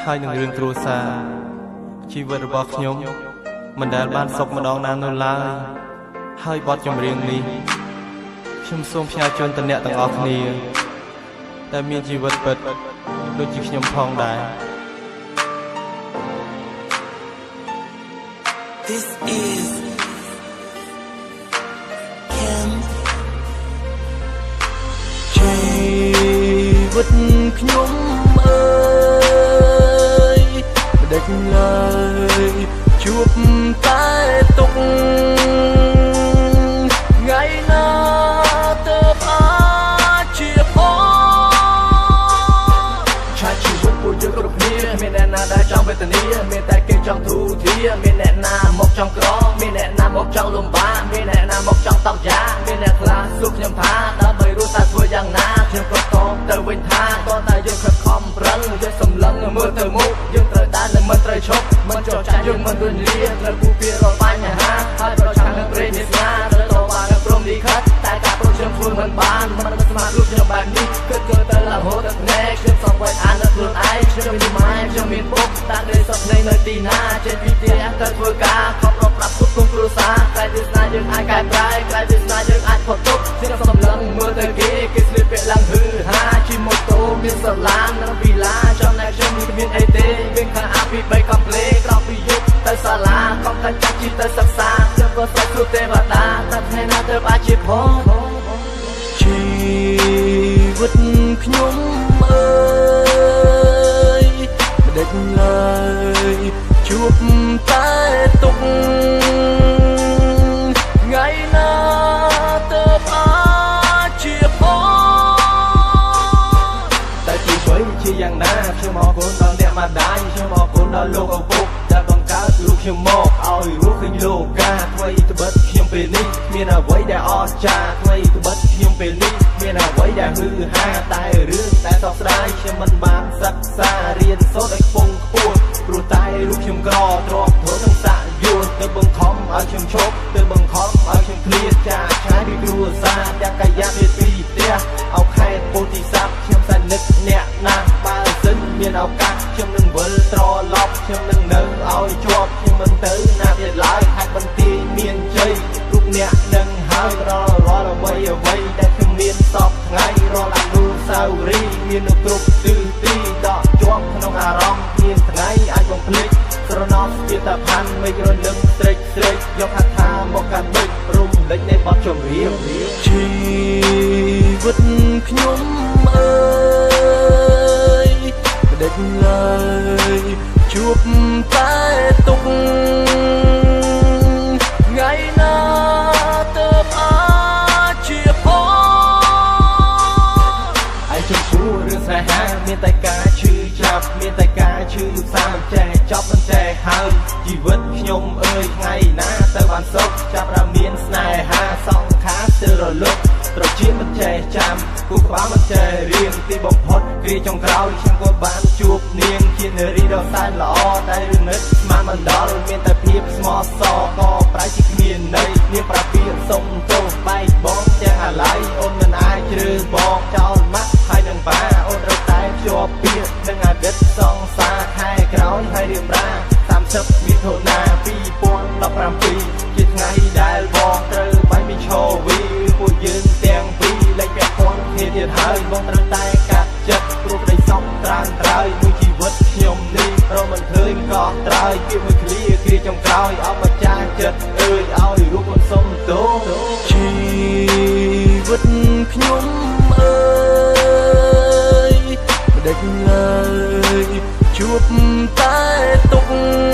ហើយនឹងរឿងគ្រួសារជីវិតរបស់ខ្ញុំមិនដែលបានសុខម្ដងណានៅឡើយហើយបទចម្រៀងនេះខ្ញុំសូមផ្ញើជូនទៅអ្នកទាំងអស់គ្នាដែលមានជីវិតពិតដូចជាខ្ញុំផងដែរ This is Kim ជីវិតខ្ញុំអើយមិនដេចឡើយជួបតែទុក្ខថ្ងៃណាទៅអាចជាផង ឆាជីវិតពួកយើងគ្រប់គ្នាមានអ្នកណាដែលចង់វេទនាមានតែគេចង់ធូរធាមានអ្នកណាមកចង់ក្រមានអ្នកណាមកចង់លំបាកមានអ្នកណាមកចង់តោកយ៉ាមានអ្នកខ្លះសួរខ្ញុំថាដើម្បីរស់តើធ្វើយ៉ាងណាខ្ញុំក៏តបទៅវិញថាតើតែយើងខិតខំប្រឹងយើងសម្លឹងមើលទៅមុខយើងត្រូវដើរនិងមិនត្រូវឈប់មិនចោះចាញ់យើងមិនរុញរាត្រូវគូពីរាល់បញ្ហាហើយប្រឆាំងនឹងព្រេងវាសនាត្រូវតបានឹងព្រមលិខិតតែការប្រខ្ញុំធ្វើមិនបានមិនស្មានរូបខ្ញុំបែបនេះគិតគទៅឡើងហូរទឹកភ្នែកខ្ញុំសង្វេគអាណិតខ្លួនឯងខ្ញុំមានម៉ែខ្ញុំមានពុកតាក់ដីសពភ្នែកនៅទីណាចេញពីផ្ទះទៅធ្វើការខំរកប្រាប់គ្រប់គ្រួសារតែវាសនាយើងអាចកែប្រែក្រែវាសនាយើងអាចផុតទុក្ខខ្ញុំសម្លឹងមើលទៅគេគេស្លៀកពាក់ឡើងហឺហាជិះម៉ូតូមានស្រឡាននិងវីឡាចំណែកខ្ញុំនេះគ្មានអីទេមានខាងអាពី3កំភ្លេក្រោកពីយប់ទៅសាលាខំតែចាក់ជីទៅសិក្សាខ្ញុំក៏ស្រែកគ្រូទេវតាតែថ្ងៃណាទៅអាចជាផង ជីវិតខ្ញុំអើយមិនដេចឡើយជួបតែទុក្ខថ្ងៃណាទៅអាចជាផង តែទោះបីជាយ៉ាងណាខ្ញុំអរគុណដល់អ្នកម្ដាយខ្ញុំអរគុណដល់លោកឪពុកដែលបង្កើតរូបខ្ញុំមកឲ្យរស់ឃើញលោកាថ្មីត្បិតខ្ញុំពេលនេះមានអ្វីដែលអស្ចារ្យថ្មីត្បិតខ្ញុំពេលនេះមានអ្វីដែលហឺហាតែរឿងតែសោកស្ដាយខ្ញុំមិនបានសិក្សារៀនសូត្រឲ្យខ្ពង់ខ្ពស់ព្រោះតែរូបខ្ញុំក្រទ្របធននឹងសាក់យួនទៅបង្ខំឲ្យខ្ញុំឈប់ទៅបង្ខំឲ្យខ្ញុំឃ្លាតចាកឆ្ងាយពីគ្រួសារទាំងកាយាពីផ្ទះអោខេតពោធិសត្វខ្ញុំសែននឹកអ្នកណាស់បើសិនមានឱកាសខ្ញុំនឹងវិលត្រឡប់ខ្ញុំនឹងនៅឲ្យជាប់ខ្ញុំមិនទៅណាទៀតឡើយខេត្តបន្ទាយមានជ័យរូបអ្នកនឹងហើយផ្ដល់រាល់អ្វីអ្វីដែលខ្ញុំមានសពថ្ងៃរាល់អនុស្សាវរីយ៍មាននៅគ្រប់ទិសទីដកជាប់ក្នុងអារម្មណ៍មានថ្ងៃអាចបំភ្លេចស្រណោះជាតាផាន់មេឃរលឹមស្រេចស្រេចយកថាថាមកកាន់បិចរំលេចនៃបទចម្រៀង ជីវិតខ្ញុំអើយមិនដេចឡើយជួបតែទុក្ខថ្ងៃណាទៅអាចជាផង ឯចំពោះរឿងស្នេហាមានតែការឈឺចាប់មានតែការឈឺផ្សាមិនចេះចប់មិនចេះហើយជីវិតខ្ញុំអើយថ្ងៃណាទៅបានសុខចាប់រាមានស្នេហាសង្ខារស្ទើររលត់ត្រជាមិនចេះចាំគូក្បាលមិនចេះរៀងទីបំផុតគ្រាចុងក្រោយខ្ញុំក៏បានជួបនាងជានារីដ៏សែនល្អតែរឿងនឹកស្មានមិនដល់មានតែភាពស្មោះសរក៏ប្រែជាគ្មានន័យនាងប្រាប់ពីសុំទោសបែកបងទាំងអាឡ័យអូនមិនអាចជ្រើបងចោលម៉ាក់ហើយនឹងបាអូនត្រូវតែភ្ជាប់ពាក្យនឹងអតីតសង្សារខែក្រោយហើយរៀបរា30មិថុនា2017ជាថ្ងៃដែលបងត្រូវបែកពីឈរវីពួកយើងទាំងពីរលែងពាក់ព័ន្ធគ្នាទៀតហើយបងត្រូវតែកាត់ចិត្តព្រោះក្តីសោកត្រានត្រើយមួយជីវិតខ្ញុំនេះរកមិនឃើញកោះត្រើយពាក្យមួយឃ្លាគ្រាចុងក្រោយអម្ចាស់ចិត្តអើយឲ្យរូបអូនសុំទោស ជីវិតខ្ញុំអើយមិនដេចឡើយជួបតែទុក្ខ